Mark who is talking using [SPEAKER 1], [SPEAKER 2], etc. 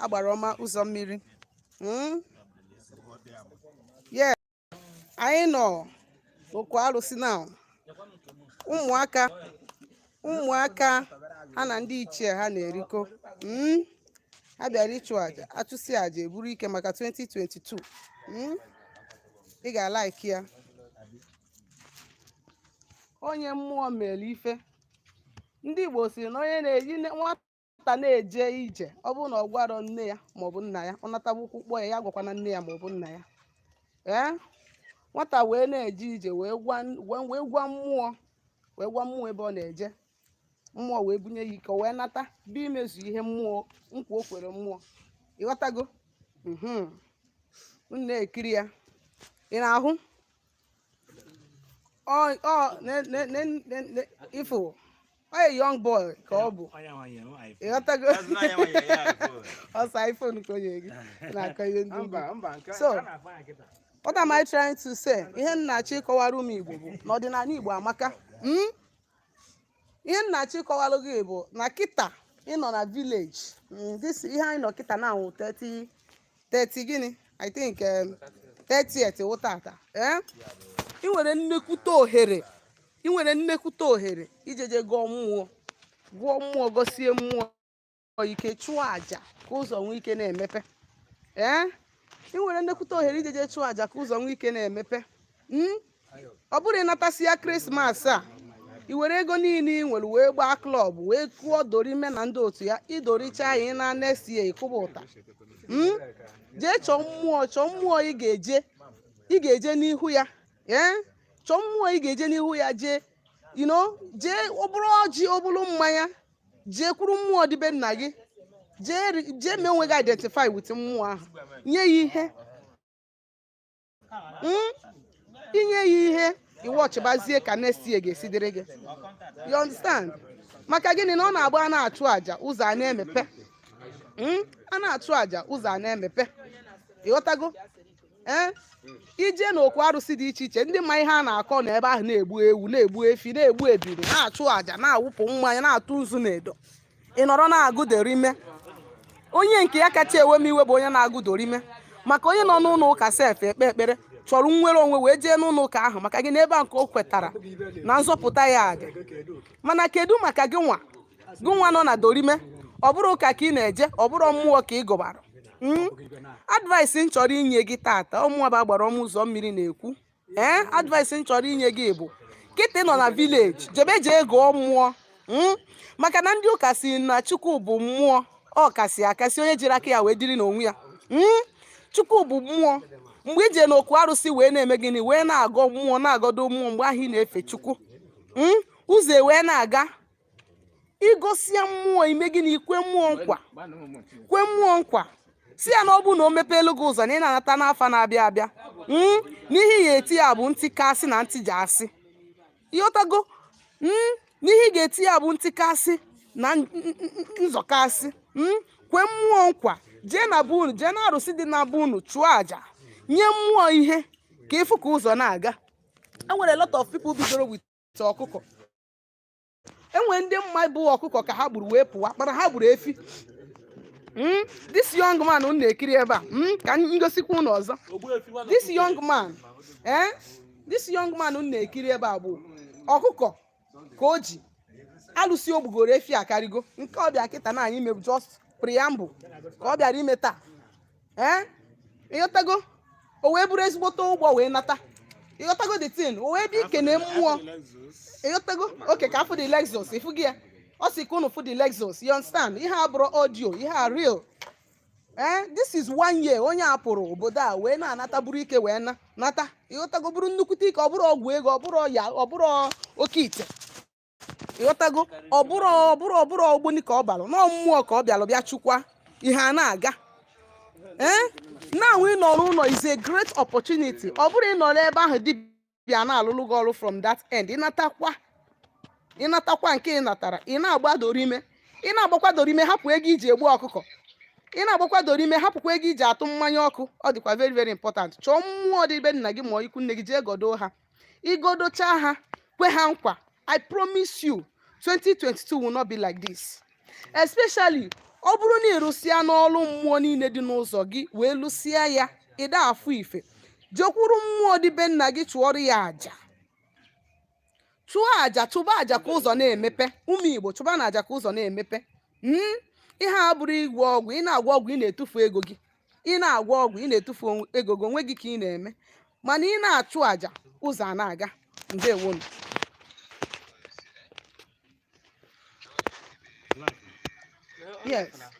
[SPEAKER 1] Agbara Ọma Ụzọ Mmiri. Yeah, anyị nọ n'okwu arụsị now. Ụmụaka, ụmụaka ha na ndị ichie ha na-erikọ. Ha bịara ịchụ àjà, achụsị àjà, eburu ike maka 2022. Ị ga-alike ya. Onye mmụọ mere ife. Ndị Igbo si na onye na-eji nwata na-eje ije, ọ bụrụ na ọ gwarọ nne ya maọbụ nna ya, ọ nataba ụkwụ kpọọ ya, ya gwakwana nne ya maọbụ nna ya. Ee, nwata wee na-eje ije, wee gwa mmụọ, wee gwa mmụọ ebe ọ na-eje. Mmụọ wee bunye ya ike, o wee nata bịa imezu ihe mmụọ, nkwa o kwere mmụọ. Ịghọtago? Unu na-ekiri ya, ị na-ahụ ọ ifo ọ a young boy ka ọ bụ. Ịghọtago? Ọsọ iPhone ka o nyere gị na-akọ ihe ndị ugwu. So what am I trying to say? Ihe m na-achọ ịkọwara ụmụ Igbo bụ na ọdịnala Igbo amaka. Ihe m na-achọ ịkọwara gị bụ na kịta ịnọ na village, this ihe anyị nọ kịta na awụ 30 30 gịnị, I think 30th wụ tata. Eh, ị nwere nnekwute ohere, ị nwere nnekwute ohere ijeje gụọ mmụọ, gụọ mmụọ, gosie mmụọ ike, chụọ àjà ka ụzọ nwee ike na-emepe. Ee, ị nwere nnekwute ohere ijeje chụọ àjà ka ụzọ nwee ike na-emepe. Ọ bụrụ ịnatasị ya Christmas a, i were ego niile ị nwere wee gbaa club, wee kụọ dorime na ndị otu ya, idoricha ya, ị na next year ịkụba ụta. Jee chọọ mmụọ, chọọ mmụọ ị ga-eje, ị ga-eje n'ihu ya. Ee, chọọ mmụọ ị ga-eje n'ihu ya, jee jee ọ bụrụ ọjị, ọ bụrụ mmanya, jee kwuru mmụọ dịbe nna gị, jee jee mee onwe gị identify with mmụọ ahụ, nye ya ihe. Inye ya ihe, iwọchịbazie ka next year ga-esi dịrị gị. You understand? Maka gịnị? Na ọ na-agba a na-achụ àjà, ụzọ a na-emepe. A na-achụ àjà, ụzọ a na-emepe. Ịghọtago? Ee, ije n'okwu arụsị dị iche iche, ndị ma ihe a na-akọ na ebe ahụ na-egbu ewu, na-egbu efi, na-egbu ebiri, na-achụ àjà, na-awụpụ mmanya, na-atụ nzu na edo. Ị nọrọ na-agụ dorime. Onye nke ya kacha ewe m iwe bụ onye na-agụ dorime, maka onye nọ n'ụlọ ụka sef ekpe ekpere chọrọ nnwere onwe wee jee n'ụlọ ụka ahụ. Maka gị n'ebe a nke o kwetara na nzọpụta ya dị. Mana kedu maka gị nwa, gị nwa nọ na dorime? Ọ bụrụ ụka ka ị na-eje, ọ bụrụ mmụọ ka ị gụbara. Advice m chọrọ inye gị tata, ọmụwa bụ Agbara Ọma Ụzọ Mmiri na-ekwu. Ee, advice m chọrọ inye gị bụ, kịta ị nọ na village, jebe jee gụọ mmụọ. Maka na ndị ụka si na Chukwu bụ mmụọ, ọ kasị akasị onye jiri aka ya wee dịrị n'onwe ya. Chukwu bụ mmụọ. Mgbe ije n'okwu arụsị wee na-eme gịnị, wee na-agọ mmụọ, na-agọdo mmụọ, mgbe ahụ ị na-efe Chukwu. Ụzọ wee na-aga. Igosia mmụọ, ime gịnị? Ikwe mmụọ nkwa, kwe mmụọ nkwa, si ya na ọ bụ na o mepeelu gị ụzọ na ị na-anata n'afọ na-abịa abịa, n'ihe ya eti ya bụ ntị kasị na ntị ji asị. Ịghọtago? N'ihe ị ga-eti ya bụ ntị kasị na nzọkasị. Kwe mmụọ nkwa, jee na be unu, jee na arụsị dị na be unu, chụọ àjà, nye mmụọ ihe ka ịfụ ka ụzọ na-aga. E nwere a lot of people bidoro with ọkụkọ. Enwere ndị mma bụ ọkụkọ ka ha gburu wee pụwa, mana ha gburu efi. This young man unu na-ekiri ebe a, ka m gosikwa unu ọzọ. This young man, eh? This young man unu na-ekiri ebe a bụ ọkụkọ ka o ji alụsị. O gbugoro efi akarịgo nke ọ bịa kịta na anyị ime just preamble ka ọ bịara ime taa. Ee, ịghọtago? O wee bụrụ ezigbote ụgbọ wee nata. Ịghọtago the thing? O wee bịa ikene mmụọ. Ịghọtago? Oke ka afụ the Lexus, ịfụ gị ya, ọ sị ka unu fụ the Lexus. You understand? Ihe a bụrụ audio, ihe a real. Eh, this is one year onye a pụrụ obodo a wee na-anata, buru ike wee na nata. Ịghọtago? Bụrụ nnukwute ike. Ọ bụrụ ọgwụ ego, ọ bụrụ ya, ọ bụrụ oke ite. Ịghọtago? Ọ bụrụ ogboni ka ọ balụ nọọ, mmụọ ka ọ bịalụ bịa chukwa ihe a na-aga. Ee, now ịnọ n'ụlọ is a great opportunity. Ọ bụrụ ịnọ n'ebe ahụ, dibịa na-alụlụ gị ọrụ from that end, ịnatakwa, ịnatakwa nke ị natara, ị na-agba dorime, ị na-agbakwa dorime, hapụ ego iji egbu ọkụkọ, ị na-agbakwa dorime, hapụkwa ego iji atụ mmanya ọkụ. Ọ dịkwa very very important. Chọọ mmụọ dị be nna gị ma ikwu nne gị, jee godo ha. Igodocha ha, kwe ha nkwa, I promise you, 2022 will not be like this, especially Ọ bụrụ na ịrụsịa n'ọrụ mmụọ niile dị n'ụzọ gị wee lụsịa ya, ịda afụ ife, jekwuru mmụọ dị be nna gị, chụọrọ ya àjà. Chụọ àjà, chụba àjà ka ụzọ na-emepe. Ụmụ Igbo, chụba na àjà ka ụzọ na-emepe. Ihe a bụrụ ịgwọ ọgwụ, ị na-agwọ ọgwụ, ị na-etufu ego gị. Ị na-agwọ ọgwụ, ị na-etufu ego gị onwe gị ka ị na-eme. Mana ị na-achụ àjà, ụzọ a na-aga. Ndewonu. Yes.